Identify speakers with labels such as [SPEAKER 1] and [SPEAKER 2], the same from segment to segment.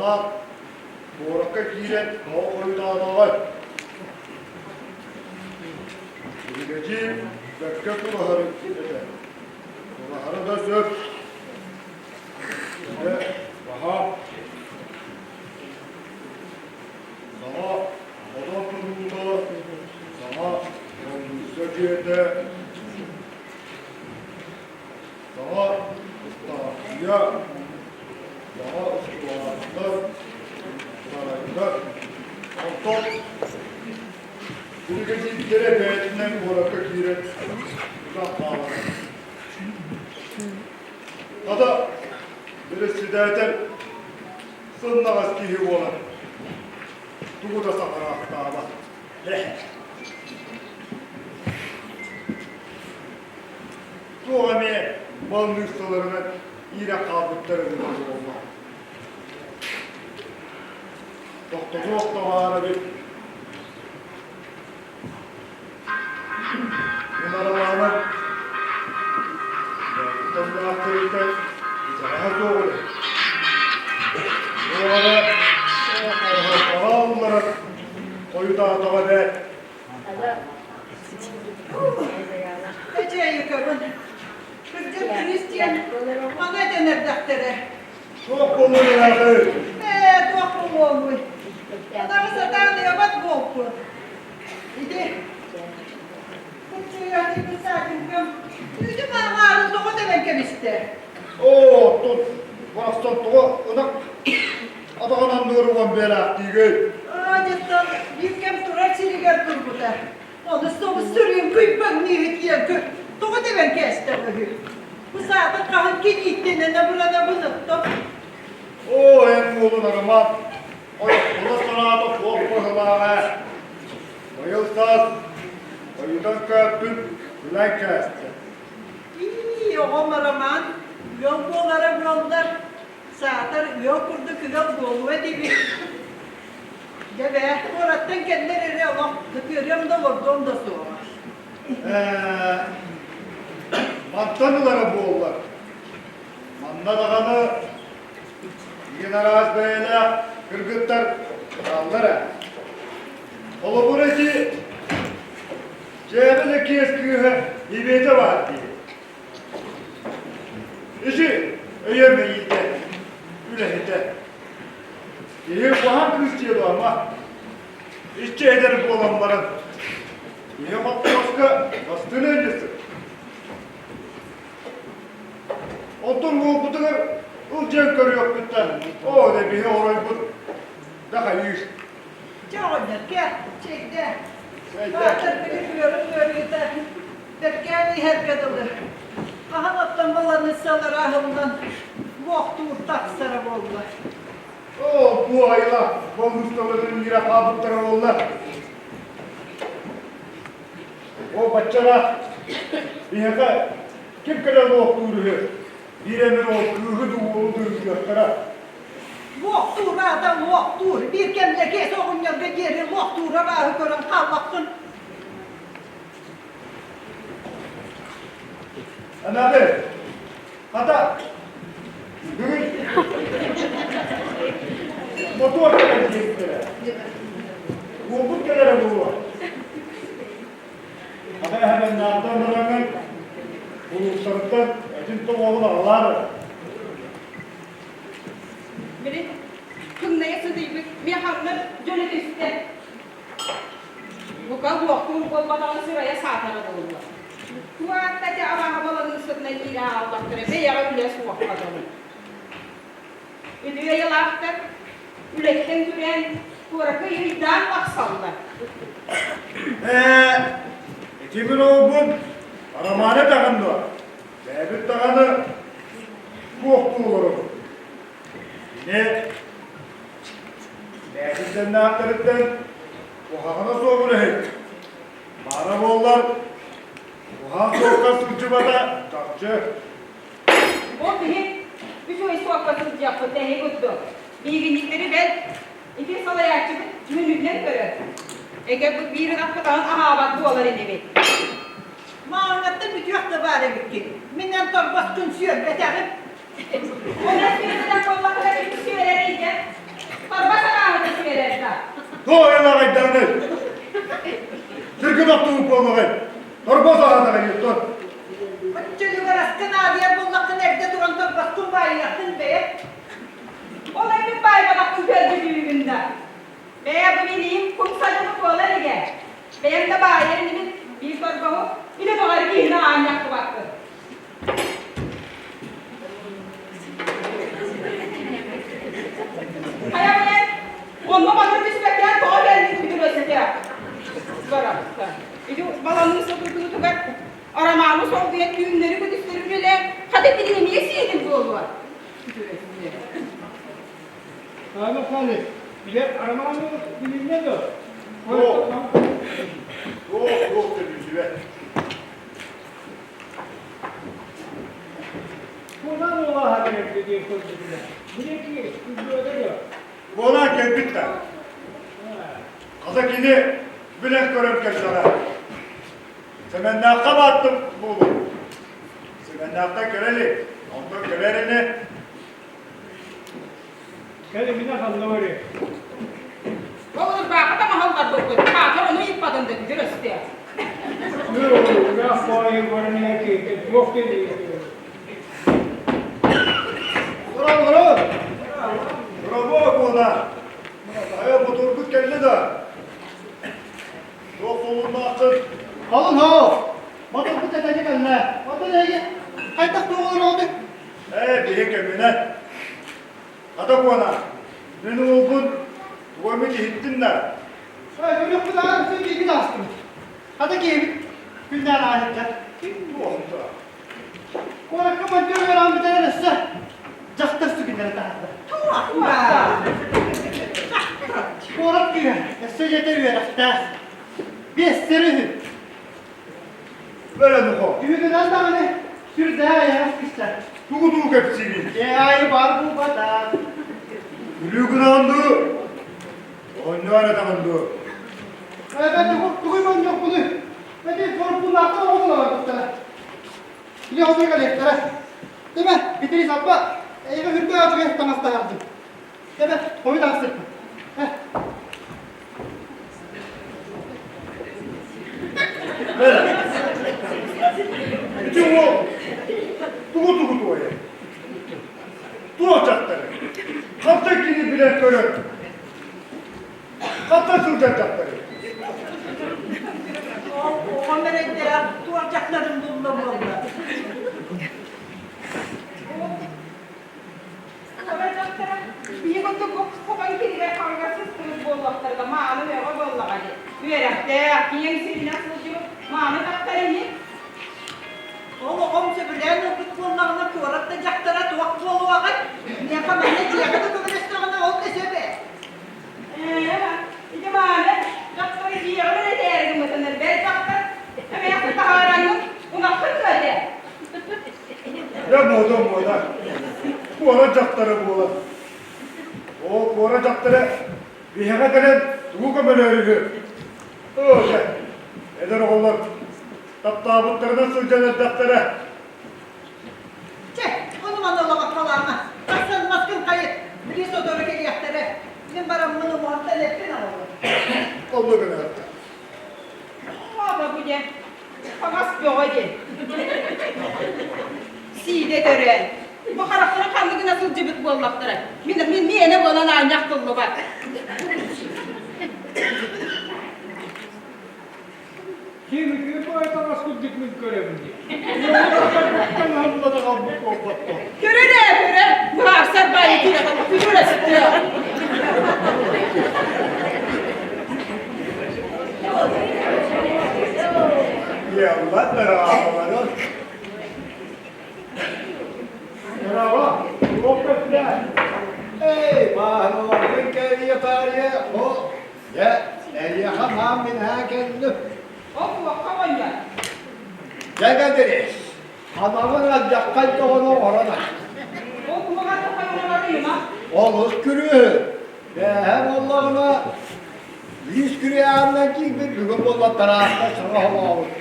[SPEAKER 1] Арамаан куоракка киирэн тоҕо хойутаатаҕай? Биригэдьиир бэркэ тулаһар этэ. Тулаһара да сөп. Дьэ, баһаам. Саҥа хотон тутуута, саҥа боллуусса дьиэтэ, Саҥа ыстаансыйа, саҥа ыскылааттар, сарайдар, онтон биригэдьиирдэрэ бэйэтинэн куоракка киирэн тутан хаалар. Хата, бэрэссэдээтэл сымнаҕас киһи буолан, тугу да саҥараахтаабат. Туох эмиэ балныысталарынан иирэн хаалбыттар эбитэ буолла. Тохтотуох да баар эбит. Мунаралаанан тыллаахтарыттан итэҕэһэ суох үлэ. Туох эрэ оһорбоҕо ылларан хойутаатаҕа эбээт.
[SPEAKER 2] Эдьиэйикэбин, кырдьык Кристиан маны этэн эрдэхтэрэ.
[SPEAKER 1] Туох буолуой ыраахы?
[SPEAKER 2] Ээ, туох буолуомуй? Анаҕы сатаан ыабат буолпун. Ити кырдьыгыһаны писателькам үүтүм аҥаарын тоҕо тэбэн кэбистэ.
[SPEAKER 1] Оо, оттон барахсан тоҕо ынах атаҕынан нуоруган биэрээхтиигий?
[SPEAKER 2] Аадьыттан биир кэм турар сиригэр турбута. Ону собус сүрүн күйбэҥнииһит диэн тоҕо тэбэн кээстэ үһү. Бу саатар хаһан кинииттэнэн абыранабын оттон.
[SPEAKER 1] Оо, эн уолун Арамаан, ойоххуна санаата суох быһылааҕа ээ. Быйыл саас ойутан көөппүн күлэн кээстэ.
[SPEAKER 2] Ии, оҕом Арамаан, ыал буолара буоллар, Саатар ыал курдук ыал буолуо этибит. Дьэ бээ, куораттан кэллэр эрэ олох кытыарыам да олордуом да суоҕа.
[SPEAKER 1] Ээ, мантан ылара буоллар. Манна даҕаны игин араас бэйэлээх кыргыттар бааллар ээ. Холобур ити Дьээбэ Лэкиэс кыыһа Ибиэтэ баар дии. Ити өйө мэйиитэ, үлэһитэ. Киһи куһаҕан кыыс диэ дуо, ама? Иччи эдэр буолан баран, киһи холкуоска бастыҥ ыанньыксыт. Онтон буолбутугар ылдьан көрүөхпүттэн, оо, дэ биһи оройбут да хайыыр.
[SPEAKER 2] Чэ оҕонньор, кэл, чэйдээ. Баатар били ыарын ыарыыта бэргээн иһэргэ дылы. Хаһан оттон баланыссалара аһыллан луохтуур тахсара буолла.
[SPEAKER 1] Оо, бу айла боллусталарын иирэ хаалбыттара буолла. О, баччара биһиэхэ ким кэлэн луохтуур үһү? Биир эмир ол кыыһы дуу, уолу дуу ыытыахтара.
[SPEAKER 2] Луохтуур аата луохтуур. Биир кэмҥэ киэс оҕонньорго диэри луохтуура бааһы көрөн хааллаххын.
[SPEAKER 1] Анабы, хата, бүгүн мотуор кэлэн диэбиттэрэ. Уолбут кэлэрэ буолуо. Хата эһэбэн наартан бараҥҥын улуустарыттан этин тоҕуоҕун аҕалаар.
[SPEAKER 3] Били кыҥнайа сытыйбыт механнар дьөлө түстэ. Бука луохтуур буолбатаҕын сырайа саатара буолла. Туаатта ити абааһы баланын сытынан иирэ аҕалбаттара бэйэҕэ үлэ суохха дылы. Үтүө айылаахтар үлэттэн күрээн куоракка ыйдаан тахсаллар.
[SPEAKER 1] Ээ, ити мин уолбун Арамааны даҕаны дуо? Бэйэбит даҕаны туохтуу олоробут. Кини бэйэтин дэннээхтэриттэн куһаҕана суох үлэһит. Баара буоллар, куһаҕан суокка сылдьыбата чахчы.
[SPEAKER 3] Бу биһи үчүгэй суокка сылдьыахпыт эһи курдук. Биһигинньиктэри бэл ити салайааччыбыт мүнүүтүнэн көрөр. Эгэ бу биир ынахпытаҕын аһаабат буолар инибит.
[SPEAKER 2] Маҥнаттан бүтүөх да баар эбиккин. Мин эн торбоскун сүөрбэтэҕим.
[SPEAKER 3] Онон сүөрбэтэх буоллаххына ким сүөрэрий дьэ?
[SPEAKER 1] Туох айылааҕайдаанай? Сиргэ тохтубут буоллаҕай? Торбос аһаатаҕай диэттон.
[SPEAKER 2] Оччолугар аска наадыйар буоллаххына эрдэ туран торбостун баайыаххын бэйэ.
[SPEAKER 3] Ол эбит баайбатахпын көрдүбүүгүн да. Бэйэ бу билиим кум садьыгы буола илигэ. Бэйэм да баайар инибин биир торбоһу илэ баҕар киһини аанньахтыбаппын. Хайа бэйэн, онно батыр түспэккэ тоҕо кэллин бүтүн өссө Барахсан. Ити баланыы сотутуутугар Арамааны солбуйан түүннэри күнүстэри үлэлээн, хата пиремия сиэтин буолуо.
[SPEAKER 4] Аны ханы, билэр Арамааны билиннэ да?
[SPEAKER 1] Суох. Суох, суох көрүллүбэт.
[SPEAKER 4] Кунан улахан кэлбит диэн көрдүлэр. Билеки күллүөдэ да.
[SPEAKER 1] Буолан кэлбит да. Хата кини билэн көрөн кэллэҕэ. Сэмэннээххэ бааттым буолуо. Сэмэннээхтэн кэлэ илик. Онтон кэлэр ини.
[SPEAKER 4] Кэлиминэ ханна барыа?
[SPEAKER 3] Ол ырбаахы таҥаһалларбыппыт, хаатар ону ыйыппатын да бүтэр өстөөх.
[SPEAKER 4] Ыраах баайы баран иһэр киһи туох диэн
[SPEAKER 1] Браво, браво! Браво, Куона! Хайа, мотуоргут кэллэ да? Туох буолуннааххын?
[SPEAKER 5] Алын һоо! Мотуорбут этэҥҥэ кэллэ. Оттон эһиги хайдах туох олороҕутуй?
[SPEAKER 1] Ээ, биһи кэминэн. Хата Куона, мин уолбун тугу эмит иһиттин да?
[SPEAKER 5] Ээ, көрүөхпүт аҕай син бииргит аастыбыт. Хата киһибит күннээн ааһыттар.
[SPEAKER 1] Ким туохта?
[SPEAKER 5] Куоракка монтер үөрэҕин бүтэрэн өссө дьахтар сүгүннэрэ таһаарда. Куорат кыыһа өссө дьиэтэ үөрэхтээх. Биэстэри үһү.
[SPEAKER 1] Бэлэн ухо.
[SPEAKER 5] Үһүгүнэн даҕаны сүрдээх айаҕас кыыстар.
[SPEAKER 1] Тугу-тугу кэпсиигин?
[SPEAKER 5] Дьэ аайы баар буолбатах.
[SPEAKER 1] Күлүү гынаҕын дуу? Оонньоон этэҕин дуу?
[SPEAKER 5] Эбэ тугу тугуй монньуохпунуй? Эти соруккуннаахтан оҕолор барбыттара. Илэ хотуй кэлиэхтэрэ. Дэмэ, битирис аппа, эйиэхэ үрдээх үчүгэй таҥас таһаардым. Дэмэ, хойу таҥастырпын.
[SPEAKER 1] Ити уол тугу-тугу туойар? Туох дьахтары? Хантан кини билэн көрөр? Хантан сылдьар дьахтары?
[SPEAKER 2] Оҕом эрэйдээх туох дьахтарын булла буолла?
[SPEAKER 3] Кыра дьахтара биһи курдук хотон киригэр хаҥҥар сыстыбыт буоллахтарга мааны мөҕө буоллаҕа дии. Үөрэхтээх, киэҥ сиринэн сылдьыбыт мааны дьахтар ини.
[SPEAKER 2] Ол оҕом сөбүлээн ылбыт буоллаҕына куорат да дьахтара туох буолуоҕай? Миэхэ манна дьиэҕэ да көмөлөстөҕүнэ ол да сөп ээ.
[SPEAKER 3] Ээ, ити мааны дьахтары дьиэҕэ үлэтээри гыммытынар бэл дьахтар эмээхсин таһаараҥҥын унаххын дуо этэ?
[SPEAKER 1] Дьэ, муода, муода. Куорат дьахтара буолар. Ол куорат дьахтара биһиэхэ кэлэн тугу көмөлөөрү Оо, дьэ, эдэр оҕолор таптаабыттарынан сылдьан эрдэхтэрэ.
[SPEAKER 2] Чэ, ону-маны олоҕоххолоомо. Тахсан маскын хайыт, били сотору кэлиэхтэрэ. Мин бараммын умуһахтан эппин аҕаллым.
[SPEAKER 1] Онно гыныахта.
[SPEAKER 3] Аата бу дьэ, хаҥас бөҕө диэн. Сиидэ төрөөн. Бу харахтара ханнык гына сылдьыбыт буоллахтара. Мин, мин миэнэ буолан аанньах тыллыбат.
[SPEAKER 4] Ким үтүө баай таҥас курдук мин көрөбүн дии.
[SPEAKER 3] Көрөр ээ, көрөр. Быһаарсар баайы киһиэхэ күтүр өстөөх.
[SPEAKER 1] Ялла дорооболорун.
[SPEAKER 4] Дорообо, туох көстө?
[SPEAKER 6] Эй, бааһыналаргын кэлиэ таарыйа, о, дьэ, эйиэхэ маам минэһэ кэллим.
[SPEAKER 3] Ол туохха оҕонньор?
[SPEAKER 6] Дьэ, Кэтириис, ханаҕын алдьаххай тоҕону оҥорон ах.
[SPEAKER 3] Ол кумаҕа тухайыҥа ыйыма.
[SPEAKER 6] Олус күрүөһүн. Бээһэ буоллаҕына, биис күрүө аанынан киирбит, бүгүн буолла тараахта саҥа холообут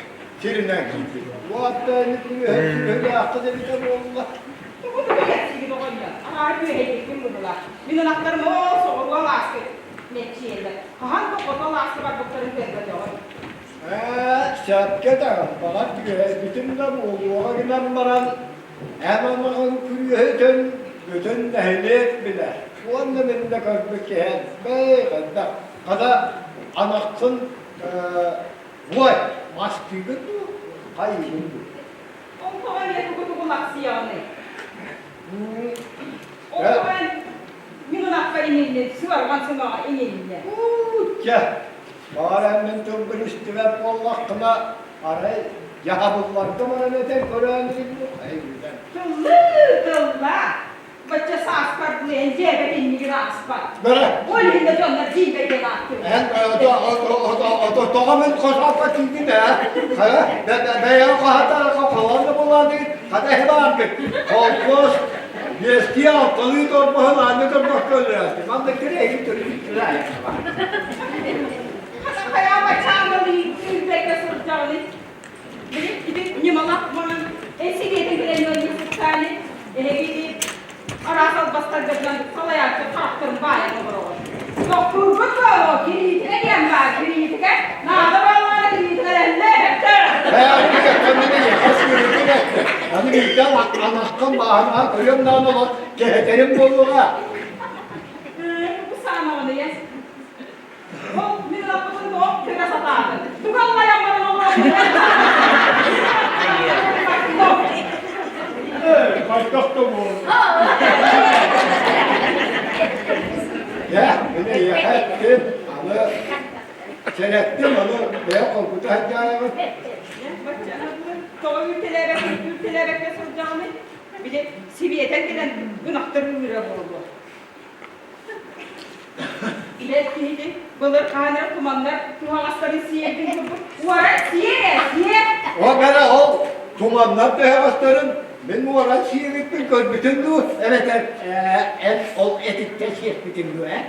[SPEAKER 6] сиринэн киирбит. Уотта ини күрүөһүн сүөһүлээххит эбитэ буолла.
[SPEAKER 3] Тугу тугу кэпсиигин оҕонньор? Аһаары күөһэйбиккин быһыылаах. Мин ынахтарым оо, соҕуруу алааскы. Мэччийэллэр. Хаһан да хото алааска барбыттарын көрбөтөҕүм.
[SPEAKER 6] Ээ, сөпкө даҕаны, баҕар түөһэйбитим да буолуоҕа гынан баран, эн анаҕын күрүөһүтүн бүтүн нэһилиэк билэр уонна мин да көрбүт киһи элбэх элбэх. Хата анахсын уой, мастыыгын дуу, хайыыгын дуу?
[SPEAKER 3] Ол тоҕо эмиэ тугу-тугу лахсыйаҕыный? Ол тоҕо эн мин ынахпар иҥиннин, сыарҕан сымаҕа иҥиннэ?
[SPEAKER 6] Чэ, баҕар эн мин тылбын истибэт буоллаххына, арай дьаһабылларга баран этэн көрөөн илин
[SPEAKER 3] Тыллыы, тылла! Бачча сааспар эн дьиэбэт иннигин ааспат.
[SPEAKER 6] Бэрэ.
[SPEAKER 3] Ол иһин да дьоннор дьиибэ диэн ааттыыллар.
[SPEAKER 6] Эн тоҕо мин хосоокко тиийдим ээ? Бэйэҕэ хаһатара холон да буолаадыгыт, хата эһи бааргыт. Холкуос биэстии алталыы торбоһун аанньа торбоско өлөрөөччү. Манна кирэйин төрүт
[SPEAKER 3] Хата хайаа баччааҥҥалыы үүрбэккэ сылдьаҕыный? Били ити ньымалаах маҥан эн сибиэтин билэн ыанньыксыттааны эһиги араас албастаргытынан салайааччы хаахтарын баайан олороҕут. Тохтуургут буолуо, кириитикэ диэн баар, кириитикэ наада буоллаҕына кириитикэлэннэ
[SPEAKER 6] Аны биирдэ анаххын бааһынаҕа көрүөм даҕаны олор кэһэтэрим буолуоҕа.
[SPEAKER 3] Бу саамаҕын ийэ. Ол мин ылаппытын тоҕо көмө сатаатын. Тугаллайан баран олоробун.
[SPEAKER 1] Хайдах да буолла.
[SPEAKER 6] Дьэ, мин эйиэхэ эттим, аны сэрэттим, аны бэйэ холкута сылдьаайаҕын.
[SPEAKER 3] Тоҕо үүртэлээбэккэ үүртэлээбэккэ сылдьаҕыный? Били Сибиэтэн кэлэн ынахтар ыыра буолуо. Билэр киһитин былыр хаһан эрэ туманнар туһаҕастарын сиэрдин курдук уоран сиэ сиэ.
[SPEAKER 6] Ол эрэ ол туманнар төһөҕөстөрүн мин уоран сиэбиппин көрбүтүн дуу эбэтэр эн ол этиттэн сиэппитиҥ дуу ээ?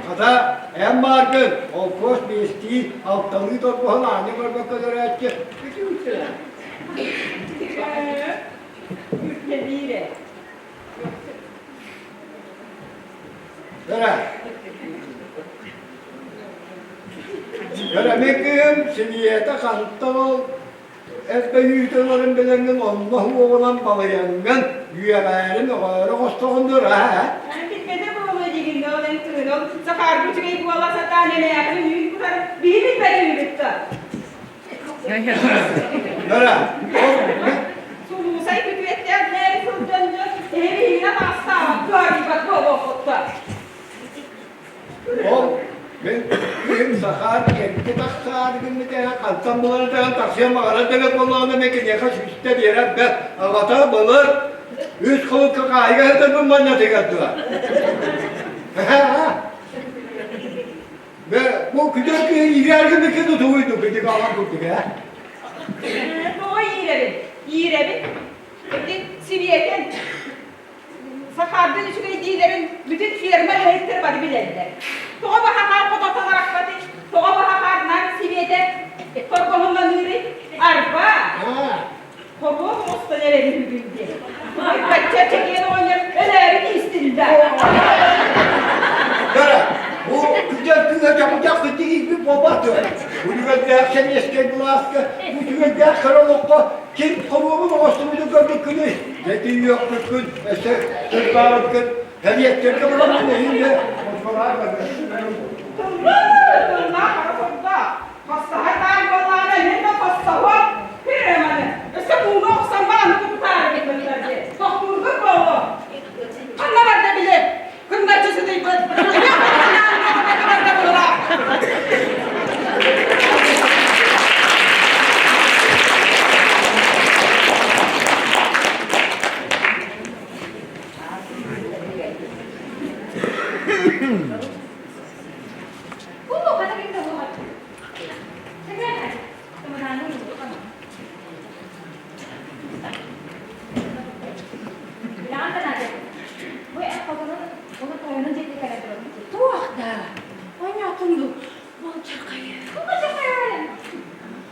[SPEAKER 6] Хата эн бааргын холкуос биэстии алталыы торбоһун аанньа көрбөккө өлөрөөччү бүтүүтэ.
[SPEAKER 3] Үртэлиирэ.
[SPEAKER 6] Көрө. Көрөмүн кыым симиэтэ хантан ол эрбэйүүтэ ыларын билэҥҥин онно уоҕунан балыйаҥҥын үөҕээрин өҕөөрө оҥостоҕуннур аа
[SPEAKER 3] Билбэтэ буолуо диигин ол эн кыһын ол Сахарга үчүгэй буола сатаан эмээхин үүн кутар биһи билбэт үһүбүт да.
[SPEAKER 6] Көрө.
[SPEAKER 3] Сулуусай күтүөттээх мээри сылдьан дьон эһэбиһигинэ таастаабат кыарыйбат буолуоххутта.
[SPEAKER 6] Ол мин күһүн Сахаар эргэ тахсаары гыммыт ээ хантан булан этэҕин тахсыан баҕарар да эбит буоллаҕына мен киниэхэ сүүстэ биэрэр бэрт аҕата былыр үс хонукка хаайыга сытарбын манньатыгар дуо Бе, бу күтэр киһи иирээргэ микин утугуйду китик аҕам курдук ээ.
[SPEAKER 3] Тоҕо иирэбин? Иирэбин. Ити Сибиэтин Сахаардын үчүгэй диилэрин бүтүн ферма үлэһиттэрэ бары билэллэр. Тоҕо баһахаар хототон арахпатый? Тоҕо баһахаар наар Сибиэтэ торгоһуннаныырый? Арба! Хоруо оҥостон эрэр үһүгүн диэн. Бачча чэгиэн оҕонньор өлөөрү тиистиннэ.
[SPEAKER 6] Бара, бу күтэр кыыһа чабычах кытыгыйбыт буолбат дуо? Бу үчүгэйдээх сэбиэскэй былааска, бу үчүгэйдээх кыра олоххо ким хоруобун оҥостубутун көрбүккүнүй? Дьэ тиийиэхпүккүн, өссө кырбаабыккын, кэриэттэргэ буламмын эһиилэ мосхолоох
[SPEAKER 3] Тыллыы, тыллаа хара сордоох. Хастаһар баар буоллаҕына мин да хастаһыам. Кыраманы, өссө мууну охсон баран куттаары гыммыттар дии. Тохтуургут буолуо. Ханна барда били? Кынначчы сытыйбыт. Эмиэ ханна барда буоллаах.
[SPEAKER 7] Туох да, онньоотун болчархайы.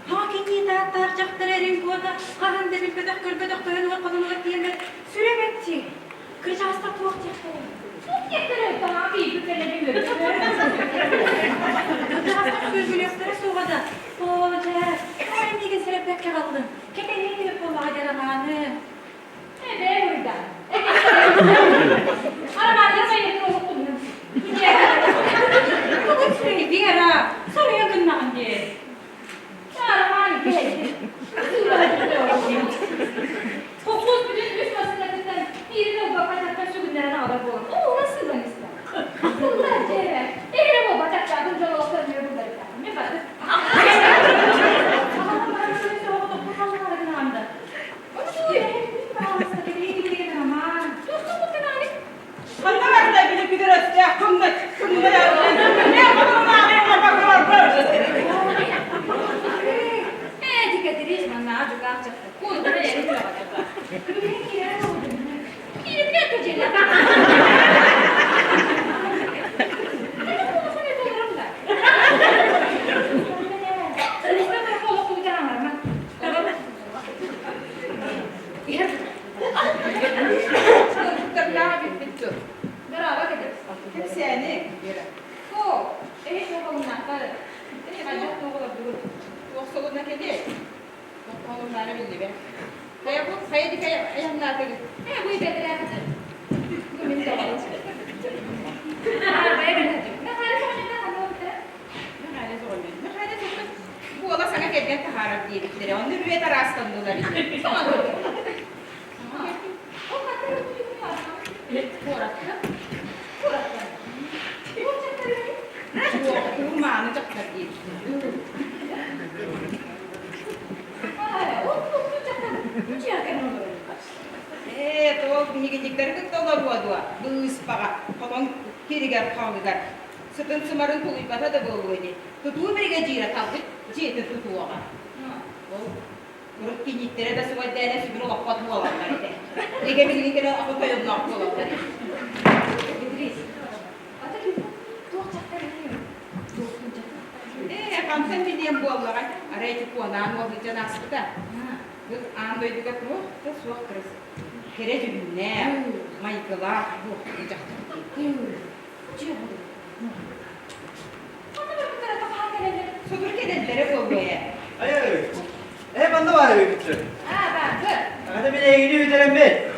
[SPEAKER 7] Хакини тааттаах дьахтар эрин куота хаһан да билбэтэх көрбөтөх тойонугар хонунугар тиийэннэр сүрэ бэтти. Кырдьаҕастар туох диэхтэрэй?
[SPEAKER 3] Туох диэхтэрэй, таһаа киирбит кэлэри үөрбүттэр.
[SPEAKER 7] Көстөрө суоҕа да, оо дьэ, тоҕо эрэ миигин сэрэппэккэ хааллыҥ? Кэтэһиэҥ үһү буоллаҕа дии Романы.
[SPEAKER 3] Эбээ буруйдаах. Арамааннара майгытын олох туһунан.
[SPEAKER 7] Тугу үчүгэй Вера, соруйа гыннаҕын дии.
[SPEAKER 3] Арамаан киһи. Колхоз бүтүн үс массыынатыттан биирин ылбакка тахсан сүгүннэрэн аҕалар буолан, оҕуна сыылан истэ. Сыллар дьэ, эрэ буолбатах атын дьон олохторун үөр булларыттаах. Мен бардым.
[SPEAKER 7] Аҕам баран көрүсэ оҕотохпут халлаҕара гынаҕын да.
[SPEAKER 2] Ханна барда били күдэр өстөөх кымныт кымнай Ыалдьыттардаах эбиппит дуо?
[SPEAKER 3] Быраава кэтэс.
[SPEAKER 2] Кэпсээни, Вера.
[SPEAKER 3] О, эһи туох олуннаахтар? Эһи хайдах туох олордугут?
[SPEAKER 2] Туох солунна кэлиэй? Туох олуннаара биллибэт. Хайа бу, хайа дикэй айаннаатыгыт?
[SPEAKER 3] Э, бу бэдэрээхэтин.
[SPEAKER 2] Бу мин доҕорум.
[SPEAKER 3] Бэйэ билэһитим. Мэхээлэ соҕонньордоох ханна барбыттара?
[SPEAKER 2] Мэхээлэ соҕонньор. Мэхээлэ соҕонньор буола саҥа кэргэн таһаарар диэбиттэрэ. Онно үрүөт араастаннылар ини.
[SPEAKER 3] Саҥа Ол ханна Куоракка. Куоракка. Ол дьахтар
[SPEAKER 2] Суох, мааны дьахтар диэбиттэр.
[SPEAKER 3] Ол дьахтар дьиэҕэ олорор.
[SPEAKER 2] Ээ, тоол биһигинньиктэри кытта олоруо дуо? Быыспаҕа, хотон киригэр хаҕыгар. Сытын-сымарын тулуйбата да буолуо ини. Тутуу биригэдьиирэ талбыт дьиэтин тутуоҕа. Ол урут кинииттэрэ да сугайдээнэ сүгүн олохпот буолаллар этэ. Эгэ билигин кэлэн ото тойонноох буолаллар.
[SPEAKER 3] Идрис, ата туох дьахтар үһү? Туохтун дьахтар?
[SPEAKER 2] Ээ, хантан билиэм буоллаҕай? Арай ити куонаан уол сылдьан ааспыта. Бу аан дойдуга туох да суох кырыс. Кэрэ дьүһүннээх, майгылаах буохтун дьахтар дии. Сотору кэлэллэрэ буолуо ээ.
[SPEAKER 5] Айай, э манна баар эбиппит.
[SPEAKER 3] Аа, баар,
[SPEAKER 5] Аны мин эйигини бүтэрэммит.